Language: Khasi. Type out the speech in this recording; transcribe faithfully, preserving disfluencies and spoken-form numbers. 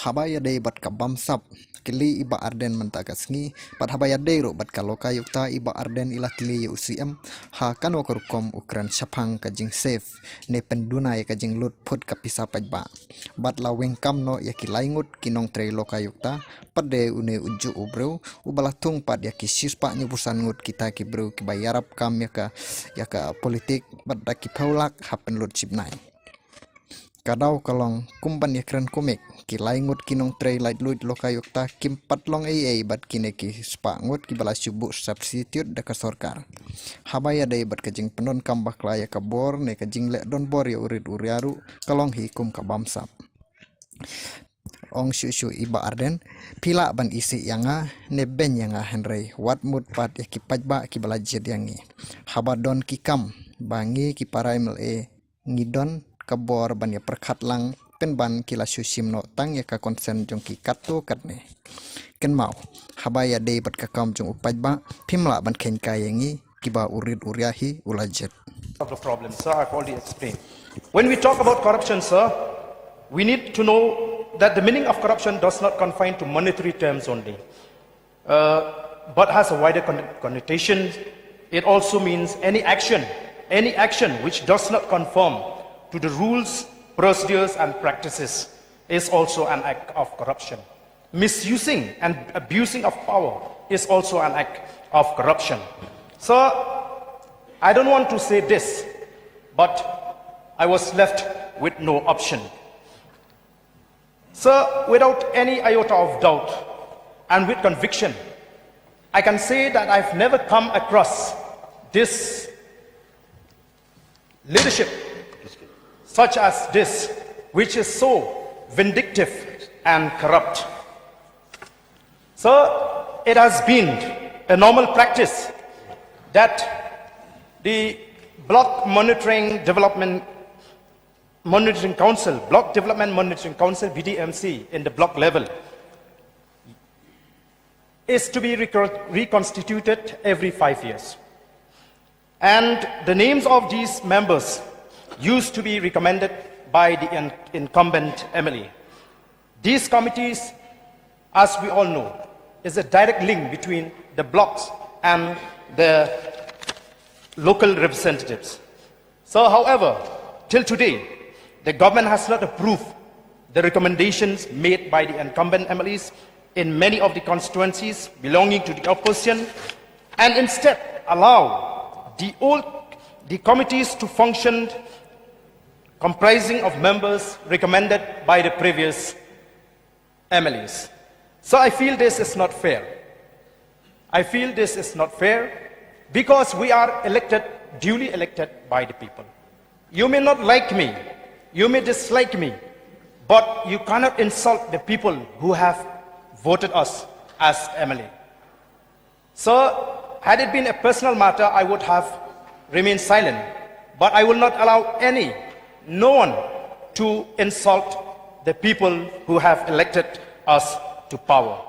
Haba ïadei bad ka bamsap, kylli i Bah Ardent mynta ka sngi, bad haba ïadei ruh bad ka Lokayukta, i Bah Ardent i la kylli ïa u C M ha kano ka rukom u kren shaphang ka jingsafe ne pynduna ïa ka jinglut phut ka pisa paidbah. Bad la weng kam noh ïa ki lai ngut ki nongtrei Lokayukta, pat de une u juh u briew uba la thung pat ïa ki shispah hynñiewphew san ngut kita ki briew kiba ïarap kam ïa ka, ïa ka politik, bad da ki phew lak ha pynlut shibnai. Ka daw ka long kum ban ïakren kumne, ki lai ngut ki nongtrei laitluid Lokayukta kim pat long ei ei bad kine ki spah ngut kiba la shu buh substitute da ka sorkar. Haba ïadei bad ka jingpyndonkam bakla ïa ka bor ne ka jingleh donbor ïa u rit u ria ruh ka long hi kum ka bamsap. Ong shuh shuh i Bah Ardent, phi lah ban isih ïa nga ne beiñ ïa nga, hynrei wat mut pat ïa ki paidbah kiba la jied ïa ngi. Haba don ki kam ba ngi ki para M L A ngi don ka bor ban ïa pyrkhat lang, pynban ki la shu shim noh tang ïa ka consent jong ki katto katne. Kynmaw, haba ïadei bad ka kam jong u paidbah, phim lah ban kheiñ kai ïa ngi kiba u rit u ria hi u la jied. Of the problem, sir, I've already explained. When we talk about corruption, sir, we need to know that the meaning of corruption does not confine to monetary terms only, uh, but has a wider con- connotation. It also means any action, any action which does not conform to the rules, procedures, and practices is also an act of corruption. Misusing and abusing of power is also an act of corruption. So, I don't want to say this, but I was left with no option. So, without any iota of doubt and with conviction, I can say that I've never come across this leadership such as this, which is so vindictive and corrupt. So it has been a normal practice that the Block Monitoring Development Monitoring Council, Block Development Monitoring Council, B D M C, in the block level is to be reconstituted every five years. And the names of these members used to be recommended by the incumbent M L A. These committees, as we all know, is a direct link between the blocks and the local representatives. So, however, till today, the government has not approved the recommendations made by the incumbent M L As in many of the constituencies belonging to the opposition, and instead allow the old the committees to function comprising of members recommended by the previous M L As. So I feel this is not fair. I feel this is not fair because we are elected, duly elected by the people. You may not like me, you may dislike me, but you cannot insult the people who have voted us as M L A. So, had it been a personal matter, I would have remained silent. But I will not allow any, no one, to insult the people who have elected us to power.